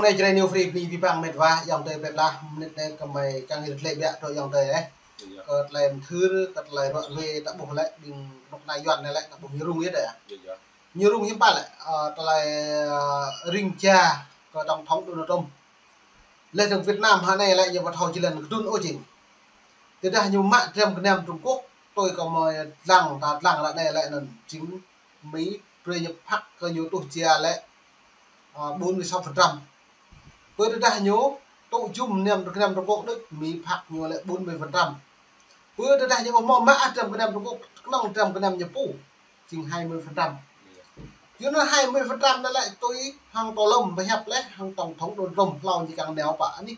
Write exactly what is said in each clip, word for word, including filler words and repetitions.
Anai Jrai New Free bơni abih bang met wa, ayŏng adơi plơi pla, mơnit anai kơmơi kiăng hil glaĭ biă truh ayŏng adơi, eh. Iya. Kơ tơlơi mơthưr, kơ tơlơi ruă ruê, ta ƀuh lĕ, ƀing rơnŭk anai Yuan anai lĕ, ta ƀuh ñu rŭng yơh đơi. Iya, iya. Ñu rŭng hiư̆m pă lĕ, ơ, tơlơi, ơ, ring ja kơ tổng thống Donald Trump. Lĕ dơ̆ng Việt Nam hă anai lĕ ñu ƀu thâo jơlan kơdŭn ôh jing. Tơdah ñu mă dram gơnam Trung Quốc, tui kơ mơi lăng, ta lăng lĕ anai lĕ anŭn jing Mi brơi ñu phak kơ ñu tuh ja lĕ, ơ, bốn mươi sáu phần trăm. Pơ tơdah ñu tŭ jum gơnam, gơnam Trung Quốc đôč, Mi phak ñu lĕ bốn mươi phần trăm. Pơ tơdah ñu ƀu hmâo mă dram gơnam Trung Quốc, kơnơ̆ng dram gơnam ñu pô, jing hai mươi phần trăm. Yua anŭn hai mươi phần trăm anŭn lĕ tui hăng tơlơi pơhiăp lĕ, hăng tổng thống Donald Trump hlâo ñu kiăng nao pơ anih,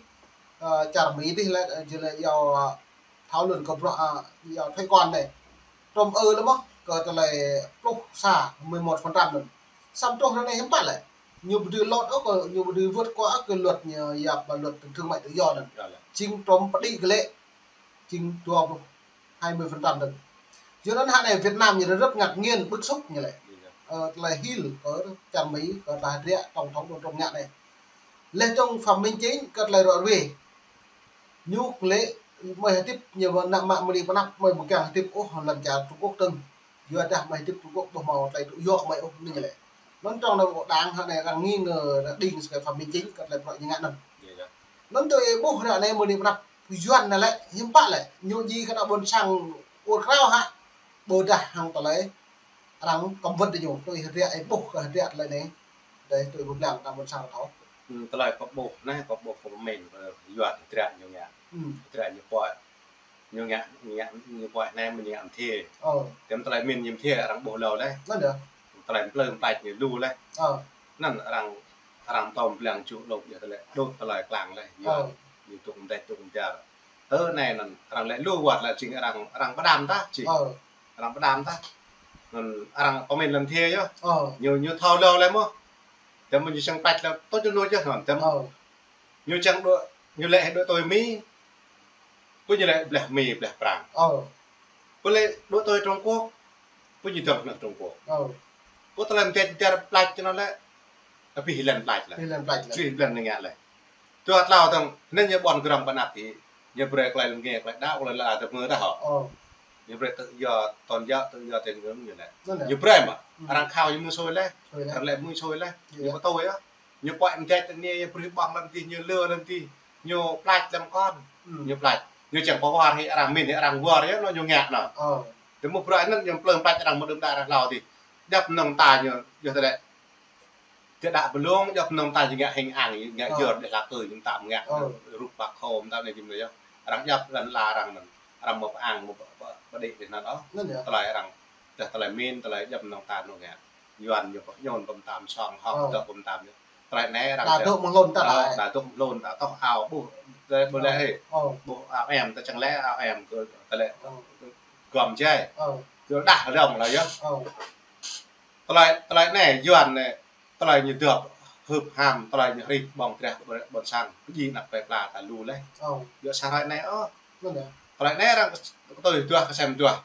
ơ, čar Mi dih lĕ, ơ, jing lĕ yua, ơ, thảo luận kơ bruă, ơ, yua thuế quan anai. Trump ơ lĕ mơ̆, kơ tơlơi pluh sa, mười một phần trăm anŭn. Samơ̆ truh ră anai hiư̆m pă lĕ. Ñu ƀu dưi lŏt ôh, kơ ñu ƀu dưi vượt qua ôh kơ luật ñu yap, luật thương mại tự do anŭn. Jing Trump pơđĭ glaĭ, jing dua pluh, hai mươi phần trăm anŭn. Yua anŭn hă anai Việt Nam ñu rất ngạc nhiên, bức xúc ñu lĕ. Ơ, tơlơi hil, kơ čar Mi, kơ tơlơi hơdră, tổng thống Donald Trump ngă anai. Lĕ dơ̆ng Phạm Minh Chính, kơ tơlơi ruă ruê. Ñu lĕ mơi hơdip ñu mă mơnă mơ̆ng anăp mơi ƀu kiăng hơdip ôh lăm čar Trung Quốc dơ̆ng. Yua dah mơi hơdip Trung Quốc ƀu hmâo tơlơi tŭ yua kơ mơi ôh anŭn lĕ. Anŭn trong anai ƀu đang hă anai arăng nghi ngờ đing sơkai Phạm Minh Chính kơ tơlơi bruă ñu ngă anŭn. Iya, iya. Anŭn tui ih ƀuh ră anai mơnit mơnăp Yuan anai lĕ, hiư̆m pă lĕ, ñu djai kơ ană ƀôn sang ur krao hă, ƀôdah hăng tơlơi arăng kơmvĭt ñu, tui hơdră ih ƀuh kơ hơdră tơlơi anai. Dêh tui ƀuh lăng ta ƀôn sang thâo. Ư, tơlơi kơ ƀuh anai, kơ ƀuh kơ pơmĭn, ơ, Yuan hơdră ñu ngă. Ư. Hơdră ñu pơhiăp. Ñu ngă, ñu ngă, ñu pơhiăp anai mơ̆ ñu ngă mơthê. Ơ. Tơm tơlơi pơmĭn ñu mơthê arăng ƀuh hlâo lĕ. Anŭn yơh. Tơlơi plơi plač ñu lu lĕ. Ơ. Anŭn arăng, arăng tơm blang čŭ lŏk yơh tơlơi, đŭt tơlơi klang lĕ. Ơ. Yuan, ñu tŭk mơdĕč tŭk mơdar. Tơ anai anŭn arăng lĕ lu wơ̆t lĕ jing arăng, arăng pơđam tah jing. Ơ. Arăng pơđam tah. Anŭn arăng pơmĭn lăm thia yơh. Ơ. Ñu, ñu thâo hlâo lĕ mơ̆. Tơm ñu čang păč lĕ tŭ čŭ lu yơh anŭn. Tơm. Ơ. Ñu čang đuaĭ, ñu lĕ đuaĭ tui Mi. Pơ ñu lĕ blah Mi, blah Prang. Ơ. Pơ lĕ đuaĭ tui Trung Quốc. Pơ ñu dŏng nao Trung Quốc. Ơ. Pơ tơlơi mơdĕč mơdar plač tơ anŭn lĕ. Abih blan plač lĕ. Abih blan plač lĕ. Abih blan ñu ngă lĕ. Dua tlâo dơ̆ng, anŭn ñu ƀuăn grŏm pơ anăp hĭ. Ñu brơi tơlơi lơnge, tơlơi đaŏ, tơlơi la tơmơ dah hŏ. Ơ. Ñu brơi tự do tôn giáo, tự do tín ngưỡng ñu lĕ. Anŭn lĕ. Ñu brơi mơ̆. Ư. Arăng khao ñu mơ̆ng sui lĕ. Sui lĕ. Arăng lĕ mơ̆ng sui lĕ. Ư. Ñu pơtui yơh. Ñu pơhiăp mơdĕč tơ anai, ñu brơi ƀơ̆ng lăm dih, ñu lơ lăm dih. Ñu plač lăm kŏn. Ư. Ñu plač. Ñu čang pơwar hĭ arăng pơmĭn hĭ arăng wơr yơh, anŭn ñu ngă anŭn. Ơ. Tơm mơ̆ bruă anŭn ñu plơi plač arăng mơ̆ đưm đă arăng hlâo dih. Djŏp mơnơ̆ng ta ñu, yua tơlơi. Tơdah ƀlŏng djŏp mơnơ̆ng ta ñu ngă hing ang, ñu ngă jơr đeh la kơ ñu tam ngă. Ơ. Rup Bác Hồ tam anai jing anai yơh. Arăng djŏp lăn la arăng anŭn. Arăng mơ̆ pơang, mơ̆ pơ-, pơ-, pơđĭ đih anŭn ôh. Anŭn yơh. Tơlơi arăng, dah tơlơi pơmĭn, tơlơi djŏp mơnơ̆ng ta ñu ngă. Yuan ñu pơkñôn pơm tam song, hŏk dŏ pơm tam yơh. Tơlơi anai arăng đa dŏ mơ̆ng hlŭn ta đa. Đa dŏ mơ̆ng hlŭn ta tŏh ao ƀuh, tơlơi ƀu lĕ hĭ. Ƀuh ao em, ta čang lĕ ao em kơ tơlơi gŏm jai. Kơ đah rŏng lĕ yơh. Tơlơi, tơlơi anai Yuan anai, tơlơi ñu dŏp hưp ham, tơlơi ñu hrih ƀơ̆ng drah ƀôn sang, pơdjai anăp plơi pla ta lu lĕ. Yua sa hrơi anai ôh. Tơlơi anai arăng kơtui duah, kơsem duah.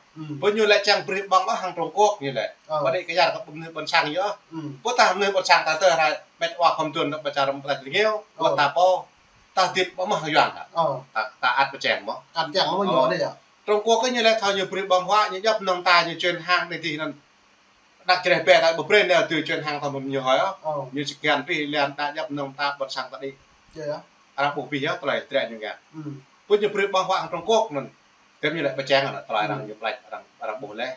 Pơ ñu lĕ čang brơi ƀơ̆ng ôh hăng Trung Quốc ñu lĕ. Pơđĭ kơyar kơ mơnuih ƀôn sang yơh. Pơ tah mơnuih ƀôn sang ta tơ hrơi, ƀĕt wa khŏm tuan anăp pơčar mơ̆ ta rơngiao, pơ ta pô, ta hơdip ƀu mơ̆ Yuan ta. Ta, ta ăt pơčeng mơ̆. Ăt pơčeng mơ̆ ñu anai yơh. Trung Quốc ñu lĕ thâo ñu brơi ƀơ̆ng huă, ñu djŏp mơnơ̆ng ta ñu čuen hăng anai dih anŭn. Đah čreh bĕ ta ƀu brơi nao tui čuen hăng ta mơ̆ ñu hơi ôh. Ñu či kiăng pih lian đa djŏp mơnơ̆ng ta ƀôn sang ta đĭ. Arăng ƀuh pih yơh tơlơi drah ñu ngă. Pơ ñu brơi ƀơ̆ng huă hăng Trung Quốc anŭn. Tơm ñu lĕ pơčeng anŭn tơlơi arăng ñu plač arăng, arăng ƀuh lĕ.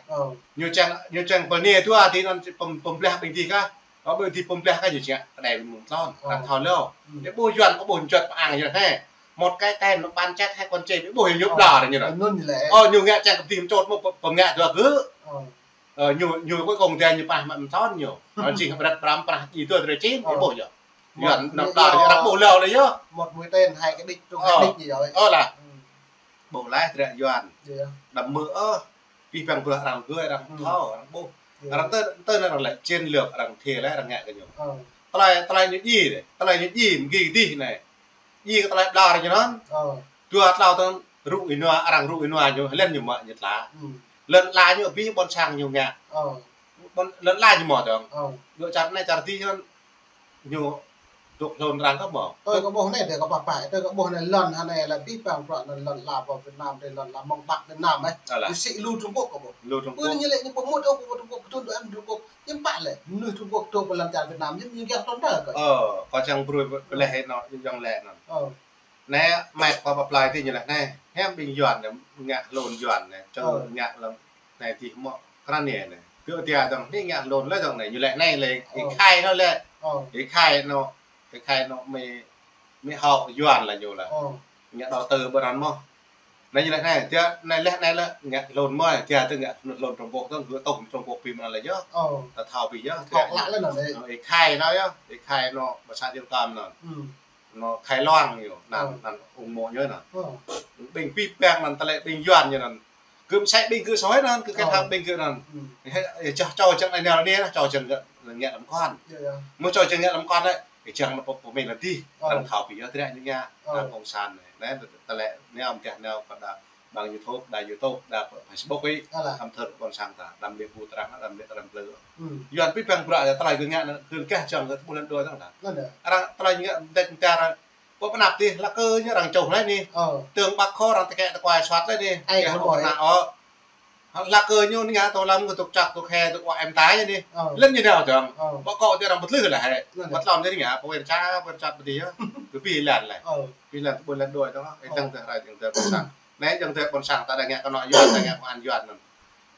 Ñu čang, ñu čang pơ anai dua dih anŭn pơm-, pơm blah ƀing dih kah. Kơ ƀing dih pơm blah kah ñu čang kơđai mơ̆ng tlôn. Arăng thâo hlâo. Ñu ƀuh Yuan kơ ƀuh juăt pơang ñu hĕ. Một cái tên nó bán chết hai con chim, ƀuh ñu blah ñu anŭn. Ơ, ñu ngă čang kơ dih mơčot mơ̆ pơm ngă dua gơ̆. Ơ, ñu, ñu cuối cùng tơ ñu prah mă mơtôn ñu. Ơ, jing prah, prah, prah, djai tui drơi čin, ơ, ih ƀuh yơh. Ơ, Yuan, ñu nao đa, arăng ƀuh hlâo lĕ yơh. Một mũi tên, hai cái đích, trúng hai đích gì đó. Ơ, lah. Ƀuh lĕ drah Yuan. Đăm mơ̆, ơ, pih păng bruă arăng gơ̆, arăng thâo, arăng ƀuh. Arăng tơ, tơ anai arăng lĕ chiến lược, arăng thê lĕ, arăng ngă kơ ñu. Tơlơi, tơlơi ñu djai lĕ, tơlơi ñu djai, mơ̆ng gih dih anai. Djai kơ tơlơi ƀlŏr ñu anŭn. Dua tlâo tơ̆ng rŭ ênua, arăng rŭ ênua ñu, lĕn ñu mă ñu tla. Lŏn la ñu abih ƀôn sang ñu ngă. Ƀôn, lŏn la ñu mă tơ̆ng. Dŏ čar anai čar dih anŭn ñu Dŏ hlŭn arăng kơ mơ̆. Tui kơ ƀuh anai, tui kơ pơpă, tui kơ ƀuh anai lŏn hơnai lĕ abih bang bruă anai lŏn ala pơ Việt Nam, tui lŏn ala mơ̆ng Bắc Việt Nam, ơ. Ơ lah. Ñu sĭ lu Trung Quốc kơ ƀuh. Lu Trung Quốc. Ƀu ñu lĕ ñu ƀu mŭt ôh pơ Trung Quốc, kơtưn tui em Trung Quốc. Ñu pă lĕ, mơnuih Trung Quốc dŏ pơ lŏn čar Việt Nam, ñu, ñu kiăng tơnda kơ. Ơ, kâo čang brơi pơleh hĕ anŏ, ñu jŏng lĕ anŭn. Ơ. Anai, mơ̆ kâo pơplai tui ñu lĕ anai, hiam ƀing Yuan anai, ngă hlŭn Yuan anai, čơ ngă lŏn anai tih mơ̆ krăn anai. Kơ tia dong, anai ngă hlŭn lĕ dong anai, ñu lĕ anai lĕ, ih khai anŭn lĕ. Ih khai anŭn, ih khai anŭn mơ̆, mơ̆ hŏ Yuan lah ñu lah. Ngă đầu tư ƀơi anŭn mơ̆. Anai ñu lĕ anai, tia anai lĕ anai lĕ, ngă hlŭn mơ̆, tia tơ ngă hlŭn Trung Quốc dong, gơ̆ tŏng Trung Quốc pi mơ̆n lĕ yơh. Ta thâo pi yơh. Ih khai anŭn yơh, ih khai anŭn, ƀă sa jơ̆ng tam anŭn. Anŭn khai loang ñu, anŭn, anŭn ung mô̆ ñu anŭn. Ƀing abih bang anŭn tơlơi ƀing Yuan ñu anŭn. Gơ̆ mơsĕ ƀing gơ̆ soi anŭn, gơ̆ kĕt hăng ƀing gơ̆ anŭn. Ih, ih, čŏ, čŏ čang anai anai anai, čŏ čang ngă, ngă lăm kơnăn. Yơh, yơh. Mơ̆ čŏ čang ngă lăm kơnăn lĕ, ih čang anŭn pô, pô mĭn lĕ dih, anŭn thâo pi yơh, tơlơi ñu ngă, anŭn cộng sản anai. Anai, tơlơi anai, ƀing gơ̆ anŭn kơ đa ƀăng YouTube, đa YouTube, đa Facebook ih. Ơ lah. Tăm thơr ƀôn sang ta, đăm lĕ ƀu trang, đăm lĕ trang plư. Yuan abih bang bruă tơlơi gơ̆ ngă anŭn, gơ̆ kĕt čang gơ̆ ƀu lăn đuaĭ dong lah. Anŭn yơh. Arăng tơlơi ñu ngă đĕč mơta arăng. Pô pơnăp tih, lah kơ ñu arăng čuh lĕ anai. Ơ. Tơng Bác Hồ arăng tơkĕ tơkuai soat lĕ anai. Ai, kơ ƀuh anai. Ơ. Lah kơ ñu anai ngă tŏ lăm kơ tŭk čăk, tŭk he, tŭk wa em tai anai. Ơ. Lĕ ñu nao dong. Ơ. Ƀă kơ tơlơi arăng pơtlưh lah hĕ. Anŭn yơh. Ƀă tơlơi anai ngă, pô wơr ča, wơr ča pơtih yơh. Kơ pi lăn lĕ. Ơ. Pi lăn ƀu lăn đuaĭ dong. Ơ. Ih jŏng tơ rai jŏng tơ ƀôn sang. Anai jŏng tơ ƀôn sang ta đa ngă kơ anŏ Yuan, đa ngă kơ anăn Yuan anŭn.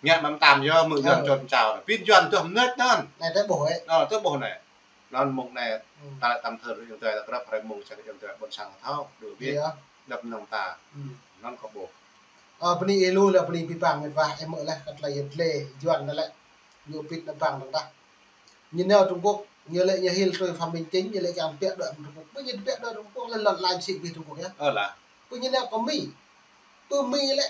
Ngă mơ̆ng tam yơh, mơ̆ Yuan čŏt mơčao. Pi Yuan tơh mơneč anŭn. Anai tơ ƀuh ih. Ơ, tơ ƀuh anai. Anŭn mơ̆ng anai, ta lĕ tăm thơr jŏng tơ, ta krăp hrơi mơ̆ng čang jŏng tơ ƀôn sang thâo, đuaĭ ƀiă. Yơh. Đăp nong ta. Anŭn kơ ƀuh. Ơ, bơni ih lu lĕ, bơni abih bang mĕt wa, ih mơ̆ lĕ kơ tơlơi yet lĕ, Yuan anŭn lĕ. Ñu pit nao ƀăng dong tah. Ñu nao Trung Quốc, ñu lĕ ñu hil tui Phạm Minh Chính, ñu lĕ kiăng piă đuaĭ Trung Quốc. Ƀu ñu piă đuaĭ Trung Quốc lĕ lŏn lañ sĭ ƀing Trung Quốc yơh. Ơ lah. Ƀu ñu nao kơ Mi. Ƀu Mi lĕ,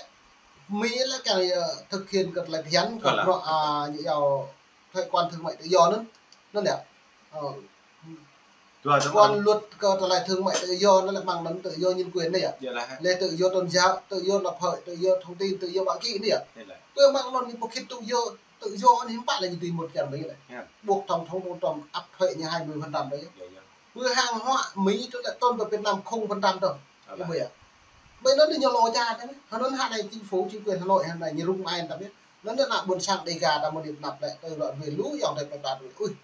Mi lĕ kiăng yơh thực hiện kơ tơlơi phiăn, kơ bruă, a, ñu yua thuế quan thương mại tự do anŭn. Anŭn yơh. Ơ. Quan luật kơ tơlơi thương mại tự do anŭn lĕ mơ̆ng anŭn tự do nhân quyền anai yơh. Lĕ tự do tôn giáo, tự do lập hội, tự do thông tin, tự do báo chí anai yơh. Ƀu mơ̆ng anŭn ñu pơkhĭt tự do, tự do anai hiư̆m pă lĕ ñu tui mŭt kiăng anai lĕ. Buộc tổng thống Donald Trump áp thuế ñu hai mươi phần trăm anai yơh. Ƀu hàng hóa Mỹ tui lĕ tơl pơ Việt Nam không phần trăm dong. Ơ lah. Ƀu yơh. Ƀơi anŭn ñu lŏ ča tăm. Hơnŭn hơnai chính phủ, chính quyền Hà Nội hơnai ñu rŭng ai tăm yơh. Anŭn ană ƀôn sang Đêga ta mơ̆ đĭ pơnăp lĕ, tui ră ruai lu yŏng tơ pơtă ruai. Ui,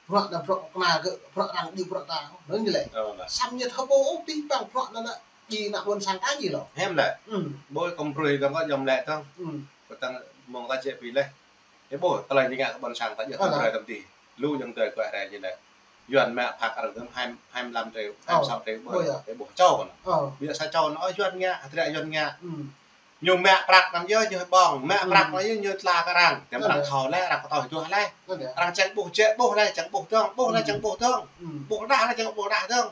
bruă anŭn bruă kơna gơ̆, bruă arăng đĭ bruă ta. Anŭn ñu lĕ. Ơ lah. Săm ñu thâo ƀuh, ơ, abih bang bruă anŭn ană, đĭ ană ƀôn sang ta ñu lŏ. Hiam lĕ. Ƀu kơ brơi dong kơ yŏng lĕ dong. Kơ tơ̆ng mơ̆ng ta jĕ pi lĕ. Ih ƀuh, tơlơi ñu ngă kơ ƀôn sang ta jĕ tơm rai tơm tih. Lu yŏng tơ kơ rai ñu lĕ. Yuan mă phak arăng tơm hai, hai mươi lăm triệu, hai mươi sáu triệu ƀu, ih ƀuh čô anŭn. Ƀiă sa čô anŭn, ơ, Yuan ngă, hơdră Yuan ngă. Ñu mă prăk anŭn yơh, ñu ƀơ̆ng, mă prăk anŭn yơh, ñu tla kơ arăng. Tơm arăng thâo lĕ, arăng kơtoi duah lĕ. Arăng čang ƀuh, čang ƀuh lĕ, čang ƀuh dong, ƀuh lĕ, čang ƀuh dong. Ƀuh đah lĕ, čang ƀuh đah dong.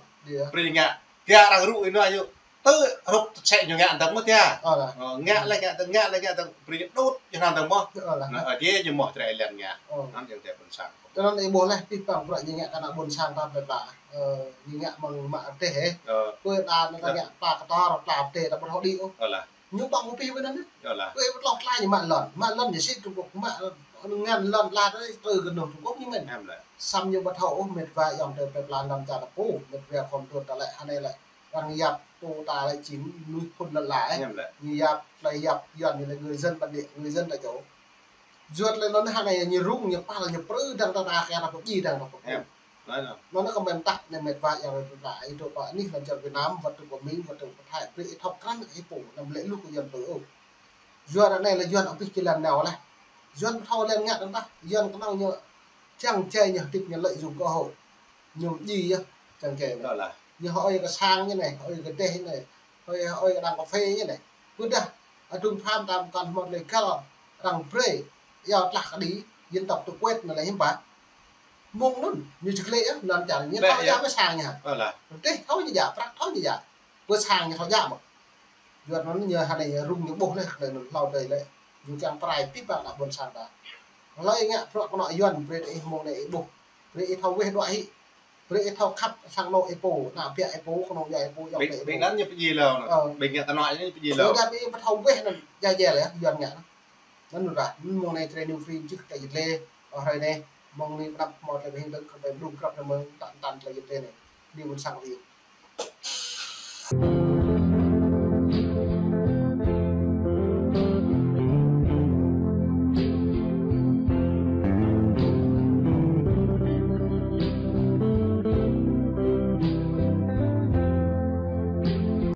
Brơi ngă. Tia arăng rŭ ih anŭn yơh. Tơ hrup tơsĕ ñu ngă dong mơ̆ tia. Ơ lah. Ơ, ngă lĕ ngă dong, ngă lĕ ngă dong, brơi ñu đŭt ñu anŭn dong mơ̆. Ơ lah. Anŭn, ơ, tia ñu mơ̆ tơlơi lĕ ngă. Anŭn yŏng tơ ƀôn sang. Tơ anŭn ih ƀuh lĕ, abih bang bruă ñu ngă kơ ană ƀôn sang ta ƀơi ƀă. Ơ, ñu ngă mơ̆ng mă rơdêh, ơ. Ơ. Ƀơi anŭn ta ngă pla kơtor, pla rơdêh ta ƀu thâo đĭ ôh. Ơ lah. Ñu ƀơ̆ng pơpih ƀơi anŭn. Ơ lah. Ƀơi ƀu tloh tla ñu mă lŏn, mă lŏn ñu sĭ Trung Quốc mă ngăn lŏn la tơ, tơ gơnơ̆ng Trung Quốc ñu mơ̆n. Hiam lĕ. Săm ñu ƀu thâo ôh, mĕt wa yŏng tơ pơplan lăm čar ta pô, mĕt wa khom tuăt ta lĕ, hơnai lĕ. Arăng yap pô ta lĕ jing mơnuih phŭn lŏn la, ơ. Hiam lĕ. Ñu yap, tơlơi yap Yuan ñu lĕ người dân bản địa, người dân tại chỗ. Yua lĕ anŭn hơnai ñu rŭng, ñu păl, ñu prư dang ta ta kơ ta pơjing dang ta pơkŭ. Hiam. Anŭn kơ mơ̆n tah anai mĕt wa yŏng tơ pơtă ih dŏ pơ anih lăm čar Việt Nam, wơ̆t dŏ pơ Mi, wơ̆t dŏ pơ Thái, brơi ih thâo krăn kơ ih pô, anăm lĕ lu kơ Yuan pơ ôh. Yuan anai lĕ Yuan abih jơlan nao lĕ. Yuan thâo lĕ ngă dong tah, Yuan kơnơ̆ng ñu čang čai ñu hơdip ñu lợi dụng cơ hội. Ñu mơjĭ yơh, čang čai anai. Ơ lah. Ñu hơơi kơ sang ñu anai, hơơi kơ rơdêh ñu anai, hơơi, hơơi kơ đang cà phê ñu anai. Ƀôdah, adung pham tam kăn hmâo tơlơi găl, arăng brơi, yua tlah kơđi, dân tộc tự quyết anŭn lĕ hiư̆m pă. Mơ̆ng anŭn, ñu čơklĕ yơh, lŏn čar ñu thâo djă mơ̆ sang ñu hă. Ơ lah. Rơdêh thâo ñu djă, prăk thâo ñu djă. Ƀơi sang ñu thâo djă mơ̆. Yua anŭn ñu hơnai ñu rŭng ñu ƀuh lĕ, tơlơi anŭn hlâo dơi lĕ. Ñu kiăng pơrai abih bang ană ƀôn sang ta. Hlơi ngă bruă kơnŏ Yuan, brơi ih mơ̆ng anai ih ƀuh. Brơi ih thâo weh đuaĭ hĭ. Brơi ih thâo khăp sang anŏ ih pô, ană ƀiă ih pô, kơnung djuai ih pô, yŏng tơ ih ƀuh. Ƀing anŭn ñu pơjing lĕ anŭn. Ơ. Ƀing ngă kơnŏ anai ñu pơjing lĕ. Ƀôdah ƀing ih ƀu thâo weh anŭn, jai jai lĕ, Yuan ngă anŭn. Anŭn ră, mơ̆ng anai tơlơi ñu free čih tơlơi yet lĕ, ơ, hrơi anai, mơ̆ng anai pơnăp hmâo tơlơi ƀing tơ̆ng kơ ƀing đŭng krăp anai mơ̆ng tăn tăn tơlơi yet lĕ anai. đi ƀôn sang Việt.